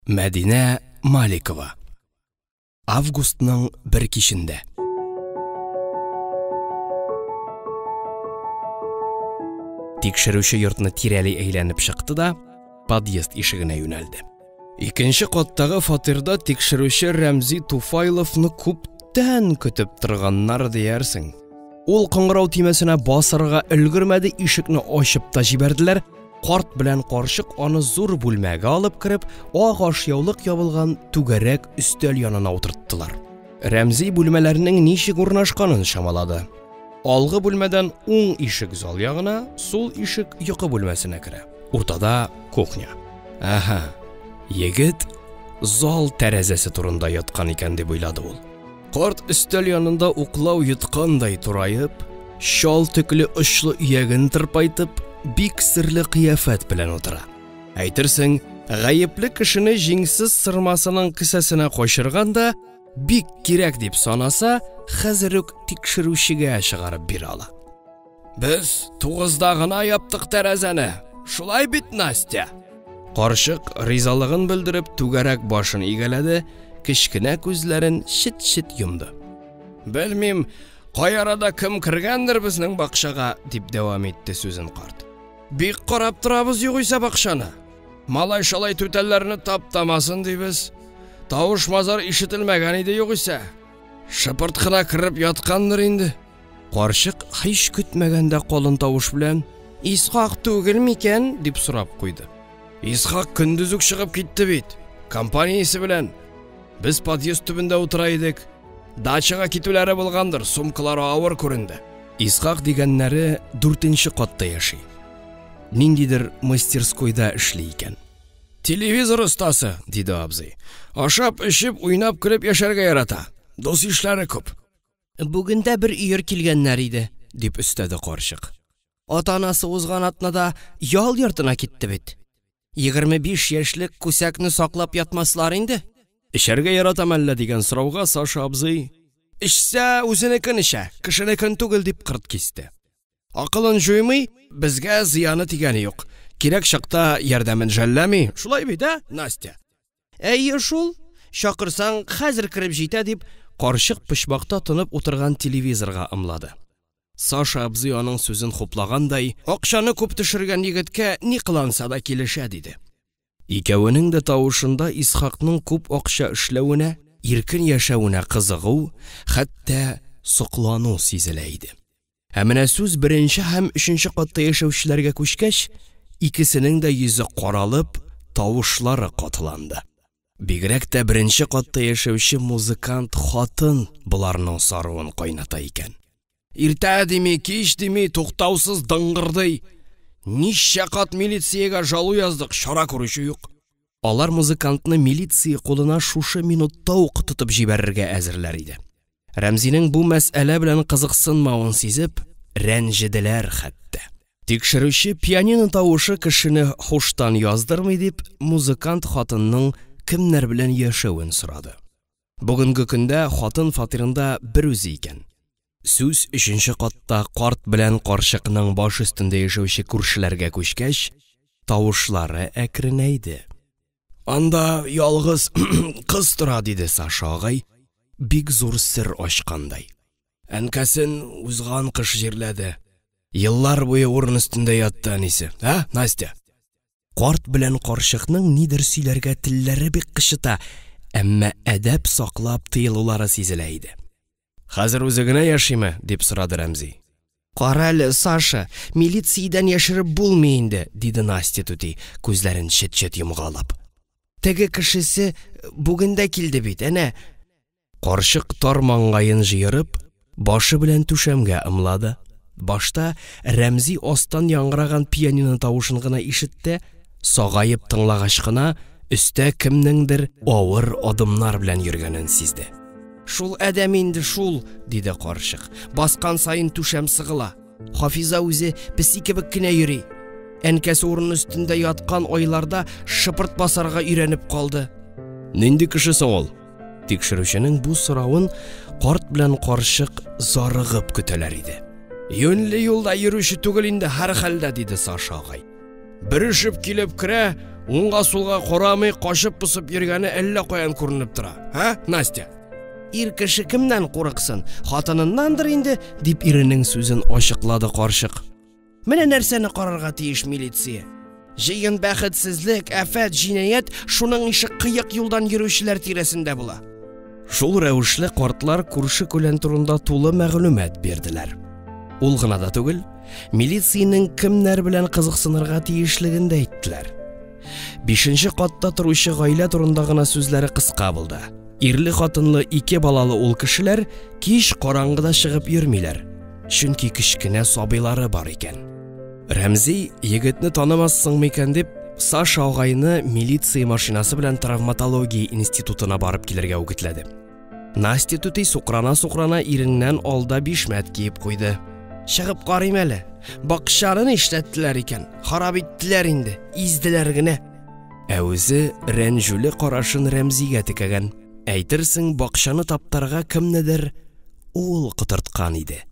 Мәдинә Маликова. Августның бер кичендә. Тикшерүче йортны тирәли әйләнеп чыкты да, подъезд ишегенә юнәлде. Икенче каттагы фатирда тикшерүче Рәмзи Туфайловны күптән көтеп торганнар диярсең. Ул кыңгырау төймәсенә басырга өлгермәде, ишекне ачып та җибәрделәр. Карт белән карчык аны зур бүлмәгә алып кереп, ак ашъяулык ябылган түгәрәк өстәл янына утырттылар. Рәмзи бүлмәләрнең ничек урнашканын чамалады. Алгы бүлмәдән уң ишек зал ягына, сул ишек йокы бүлмәсенә керә. Уртада кухня. Әһә, егет зал тәрәзәсе турында яткан икән дип уйлады ул. Карт өстәл янында уклау йоткандай тураеп, чал төкле очлы ияген тырпайтып, бик серле кыяфәт белән утыра. Әйтерсең, гаепле кешене җиңсез сырмасының кесәсенә качырган да, бик кирәк дип санаса, хәзер үк тикшерүчегә чыгарып бирә ала. Без тугызда гына яптык тәрәзәне. Шулай бит, Настя? Карчык ризалыгын белдереп түгәрәк башын игәләде, кечкенә күзләрен чет-чет йомды. Белмим, кай арада кем кергәндер безнең бакчага, дип дәвам итте сүзен карт. Бик карап торабыз югыйсә бакчаны. Малай-шалай түтәлләрне таптамасын дибез. Тавыш-мазар ишетелмәгән иде югыйсә. Шыпырт кына кереп яткандыр инде. Карчык һич көтмәгәндә калын тавыш белән: "Исхак түгел микән?" дип сорап куйды. Исхак көндез үк чыгып китте бит. Компаниясе белән. Без подъезд төбендә утыра идек. Дачага китүләре булгандыр, сумкалары авыр күренде. Исхак дигәннәре дүртенче катта яши. Ниндидер мастерскойда эшли икән. Телевизор остасы, диде абзый. Ашап, эчеп, уйнап, көлеп яшәргә ярата. Дус-ишләре күп. Бүген дә бер өер килгәннәр иде, дип өстәде карчык. Ата-анасы узган атнада ял йортына китте бит. 25 яшьлек күсәкне саклап ятмаслар инде. Эчәргә яратам әллә дигән сорауга Саша абзый: "Эчсә, үзенекен эчә, кешенекен түгел", дип кырт кисте. Акылын җуймый, безгә зыяны тигәне юк. Кирәк чакта ярдәмен жәлләми. Шулай бит, ә, Настя? Әйе шул, чакырсаң, хәзер кереп җитә, дип, карчык почмакта тынып утырган телевизорга ымлады. Саша абзый аның сүзен хуплагандай, акчаны күп төшергән егеткә ни кыланса да килешә, диде. Икәвенең дә тавышында Исхакның күп акча эшләвенә, иркен яшәвенә кызыгу, хәтта соклану сизелә иде. Ә менә сүз беренче һәм өченче катта яшәүчеләргә күчкәч, икесенең дә йөзе каралып, тавышлары катыланды. Бигрәк тә беренче катта яшәүче музыкант хатын боларның саруын кайната икән. Иртә дими, кич дими, туктаусыз дыңгырдый. Ничә кат милициягә жалу яздык, чара күрүче юк. Алар музыкантны милиция кулына шушы минутта ук тотып җибәрергә әзерләр иде. Рәмзинең бу мәсьәлә белән кызыксынмавын сизеп, рәнҗеделәр хәтта. Тикшерүче пианино тавышы кешене һуштан яздырмый дип, музыкант хатынның кемнәр белән яшәвен сорады. Бүгенге көндә хатын фатирында бер үзе икән. Сүз өченче катта карт белән карчыкның баш өстендә яшәүче күршеләргә күчкәч, тавышлары әкренәйде. Анда ялгыз кыз тора, диде Саша агай, бик зур сер ачкандай. Әнкәсен узган кыш җирләде. Еллар буе урын өстендә ятты әнисе. Ә, Настя? Карт белән карчыкның нидер сөйләргә телләре бик кычыта, әмма әдәп саклап тыелулары сизелә иде. Хәзер үзе генә яшиме? дип сорады Рәмзи. Кара әле, Саша, милициядән яшереп булмый инде, диде Настя түти, күзләрен чет-чет йомгалап. Теге кешесе бүген дә килде бит, әнә. Карчык тар маңгаен җыерып, башы белән түшәмгә ымлады. Башта Рәмзи астан яңгыраган пианино тавышын гына ишетте, сагаеп тыңлагач кына, өстә кемнеңдер авыр адымнар белән йөргәнен сизде. Шул адәм инде шул, диде карчык. Баскан саен түшәм сыгыла. Хафиза үзе песи кебек кенә йөри. Әнкәсе урын өстендә яткан айларда шыпырт басарга өйрәнеп калды. Нинди кеше соң ул? Тикшерүченең бу соравын карт белән карчык зарыгып көтәләр иде. Юньле юлда йөрүче түгел инде һәрхәлдә, диде Саша агай. Бөрешеп килеп керә, Уңга-сулга карамый качып-посып йөргәне әллә каян күренеп тора. Һа, Настя? Ир кеше кемнән курыксын? Хатыныннандыр инде, дип иренең сүзен ачыклады карчык. Менә нәрсәне карарга тиеш милиция. Җыен бәхетсезлек, афәт, җинаять шуның ише кыек юлдан йөрүчеләр тирәсендә була. Шул рәвешле картлар күрше-күлән турында тулы мәгълүмат бирделәр. Ул гына да түгел, милициянең кемнәр белән кызыксынырга тиешлеген дә әйттеләр. Бишенче катта торучы гаилә турында гына сүзләре кыска булды. Ирле-хатынлы ике балалы ул кешеләр кич караңгыда чыгып йөрмиләр, чөнки кечкенә сабыйлары бар икән. Рәмзи, егетне танымассың микән дип, Саша агайны милиция машинасы белән травматология институтына барып килергә үгетләде. Настя түти сукрана-сукрана иреннән алда бишмәт киеп куйды. Чыгып карыйм әле. Бакчаны нишләттеләр икән? Харап иттеләр инде, изделәр генә. Ә үзе рәнҗүле карашын Рәмзигә текәгән. Әйтерсең, бакчаны таптарга кемнедер ул котырткан иде.